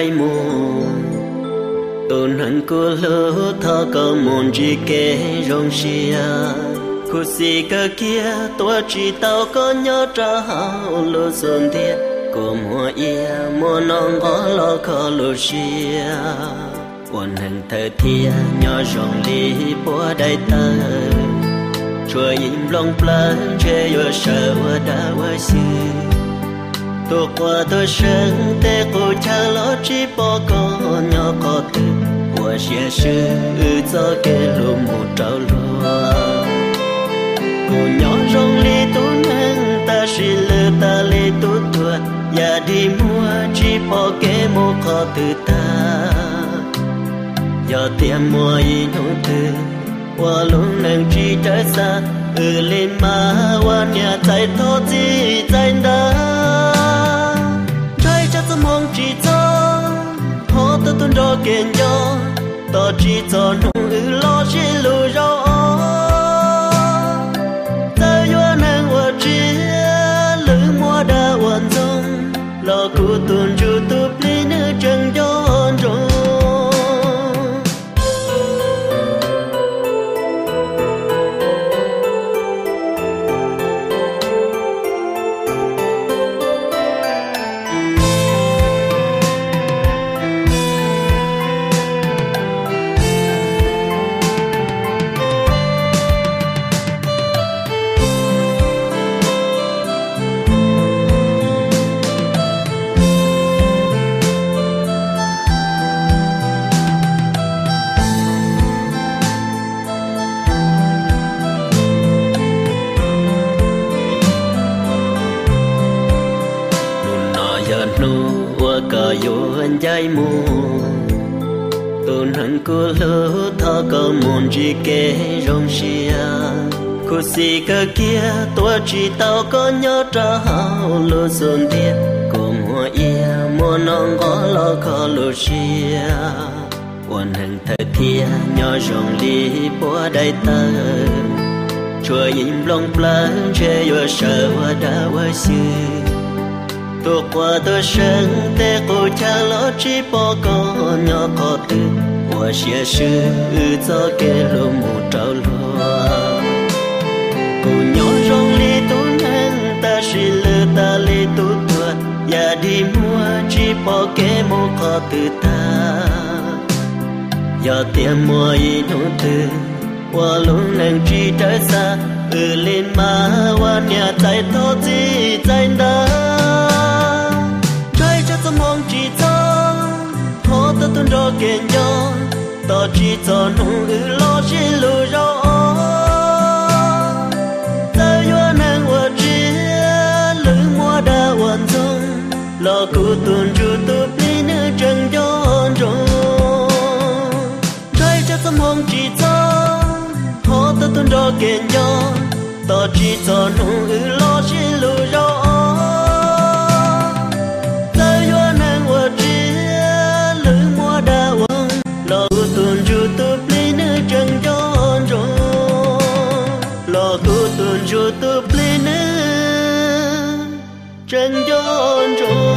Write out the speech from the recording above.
caij mus. Tus neeg kuv hlub, thov koj mus ntsib kev zoo siab. Khuv xim kawg kiag, tuav tsis tau koj nyob rau hauv lub xub ntiag. Kua muag iab muab noj nqov los kho lub siab. Ua neeg thawm thiab nyob zoo li puab daim tawv, tsuas yeej nplooj plawv ntshe yuav sawv ua dab ua xyw. Tus quas tuaj seev tej qub chaw los tsis pom koj nyob qhov twg, ua siab swb wb txoj kev hlub mus rau luag. Kuv nyob zoo li tus neeg, tab sis lwj tas li tus tuag, yam dig muag tsis pom kev mus qhov twg tag. Yog tias muaj ib hnub twg uas lub neej tsis dawb xav, wb li mas ua niam txais thov txij txais ntawv. Ntshai tsam txoj hmoo tsis txog, thov tau tus nrog kev nco, tos tsis txog hnub wb los sib hlub zaum ob. Txawm yuav neeg ua tsiaj, lwm muab dag ua ntxoog, los kuv tus ntsuj tus plig nws tseem nco ntsoov. Hnub no yog hnub uas koj yuav ncaim mus. Tus neeg kuv hlub, thov koj mus ntsib kev zoo siab. Khuv xim kawg kiag, tuav tsis tau koj nyob rau hauv lub xub ntiag. Kua muag iab muab noj nqov los kho lub siab. Ua neeg thawm thiab nyob zoo li puab daim tawv, tsuas yeej nplooj plawv ntshe yuav sawv ua dab ua xyw. Tus quas tuaj seev tej qub chaw los tsis pom koj nyob qhov twg, ua siab swb wb txoj kev hlub mus rau luag. Kuv nyob zoo li tus neeg, tab sis lwj tas li tus tuag, yam dig muag tsis pom kev mus qhov twg tag. Yog tias muaj ib hnub twg uas lub neej tsis dawb xav, wb li mas ua niam txais thov txij txais ntawv. Ntshai tsam txoj hmoo tsis txog, thov tau tus nrog kev nco, tos tsis txog hnub wb los sib hlub zaum ob. Txawm yuav neeg ua tsiaj, lwm muab dag ua ntxoog, los kuv tus ntsuj tus plig nws tseem nco ntsoov. Ntshai tsam txoj hmoo tsis txog, thov tau tus nrog kev nco, tos tsis txog hnub wb los sib hlub zaum ob. Txawm yuav neeg ua tsiaj, lwm muab dag ua, los kuv tus ntsuj tus plig nws tseem nco ntsoov, los kuv tus ntsuj tus plig nws tseem nco ntsoov.